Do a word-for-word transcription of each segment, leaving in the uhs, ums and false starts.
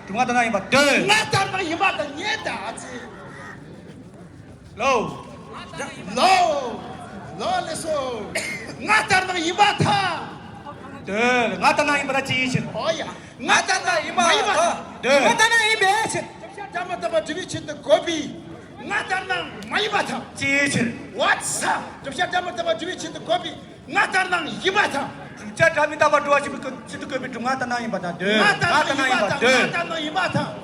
དྲུག་ང་ལྟར་སྣང་ཡིན་པ་འདོད། ང་ལྟར་སྣང་ཡིན་པ་དང་ཉེ་ད་ཨ་ཙི། ལོ། ལོ། ལོ་ལེ་སོ། ང་ལྟར་སྣང་ཡིན་པ་ཐ། འདོད། ང་ལྟར་སྣང་ཡིན་པ་ད་ཅི་ཡིན་ཕྱིར། ཨོ་ཡ། ང་ལྟར་སྣང་ཡིན་པ་ཐ། འདོད། ང་ལྟར་སྣང་ཡིན་པའི་ཕྱིར། བསྒྲུབ་བྱ་སྒྲ་མི་རྟག་པ་སྒྲུབ་པའི་ཆེད་དུ་དགོས་པའི། ང་ལྟར་སྣང་མ་ཡིན་པ་ཐ། ཅི་ཡིན་ཕྱིར། ཝ་ཚ། བསྒྲུབ་བྱ་སྒྲ་མི་རྟག་པ་སྒྲུབ་པའི་ཆེད་དུ་དགོས་པའི། ང་ལྟར་སྣང་ཡིན་པ་དང་། བསྒྲུབ་བྱ་སྒྲ་མི་རྟག་པ་སྒྲུབ་པ་ཞིག་གི་ཆེད་དུ་དགོས་པའི་དྲུག་ང་ལྟར་སྣང་ཡིན་པ་དང་འདོད། ང་ལྟར་སྣང་ཡིན་པ་དང་ང་ལྟར་སྣང་ཡིན་པ་དང་།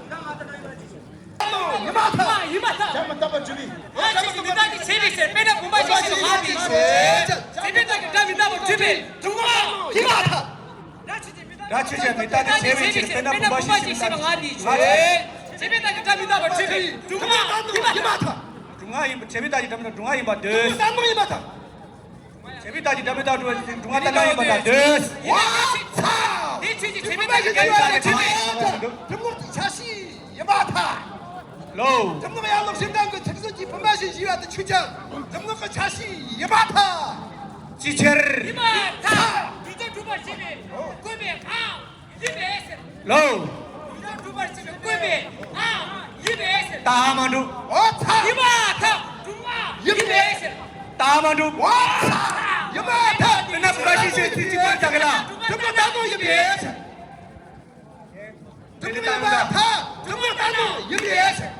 ཡིན་པ་དང་། ཡིན་པ་དང་། སྒྲ་མི་རྟག་པ་སྒྲུབ་པའི། སྒྲ་ཆོས་ཀྱི་མི་རྟག་པའི་ཆེད་དུ་བྱས་པས་ན་བུམ་པ་ཞིག་ཞེས་ལབ་པའི་ཕྱིར། བྱས་པས་ན་སྒྲ་མི་རྟག་པ་སྒྲུབ་པའི་དྲུག་ང་ཡིན་པ་དང་། སྒྲ་ཆོས་ཀྱི་མི་རྟག་པའི་ཆེད་དུ་བྱས་པས་ན་བུམ་པ་ཞིག་ཞེས་ལབ་པའི་ཕྱིར། བྱས་པས་ན་སྒྲ་མི་རྟག་པ་སྒྲུབ་པའི་དྲུག་ང་ཡིན་པ་དང་། དྲུག་ང་ཡིན་པ། བྱས་པས་ན་སྒྲ་མི་རྟག་དྲུག་ང་ཡིན་པ་འདོད། བྱས་པས་ན་སྒྲ་མི་རྟག་དྲུག་ང་ལྟར་སྣང་ཡིན་པ་དང་འདོད། ཝ་ཚ། དེ་ཆོས་ཀྱི་བྱས་པས་ན་སྒྲ་མི་རྟག་པ་སྒྲུབ་པའི་གྲུབ་ངོགས་ཀྱི་ཆ་ཤས་ཡིན་པ་དང་། ལོ། གྲུབ་ངོགས་ཡན་ལག་བཞི་ལྡན་གྱི་ཚིག་ཟིན་གྱི་བུམ་པ་བཞིན་ཞེས་པ་དེ་ཆོས་ཅན། གྲུབ་ངོགས་ཀྱི་ཆ་ཤས་ཡིན་པ་དང་། ཅི་ཕྱིར། ཡིན་པ་དང་། དྲུག་ཅུ་དྲུག་པར་བྱས་པས་བཀོད་པའི་ཨ་ཡིན་པས་ཟེར། ལོ། དྲུག་ཅུ་དྲུག་པར་བྱས་པས་བཀོད་པའི་ཨ་ཡིན་པས་ཟེར། ད་མ་འགྲུབ། ཨོ་ཚ། ཡིན་པ་དང་དྲུག་ང་ཡིན་པས་ཟེར། ད་མ་འགྲུབ། ཨོ་ཚ། ཡིན་པ་དང་དེ་ན་བུམ་པ་ཞིག་ཞེས་ཚིག་གཅིག་པུར་བཞག་གི་ལ། དྲུག་ཅུ་དྲུག་ཡིན་པས་ཟེར། དྲུག་ཅུ་ཡིན་པ་དང་དྲུག་ཅུ་ཡིན་པས་ཟེར།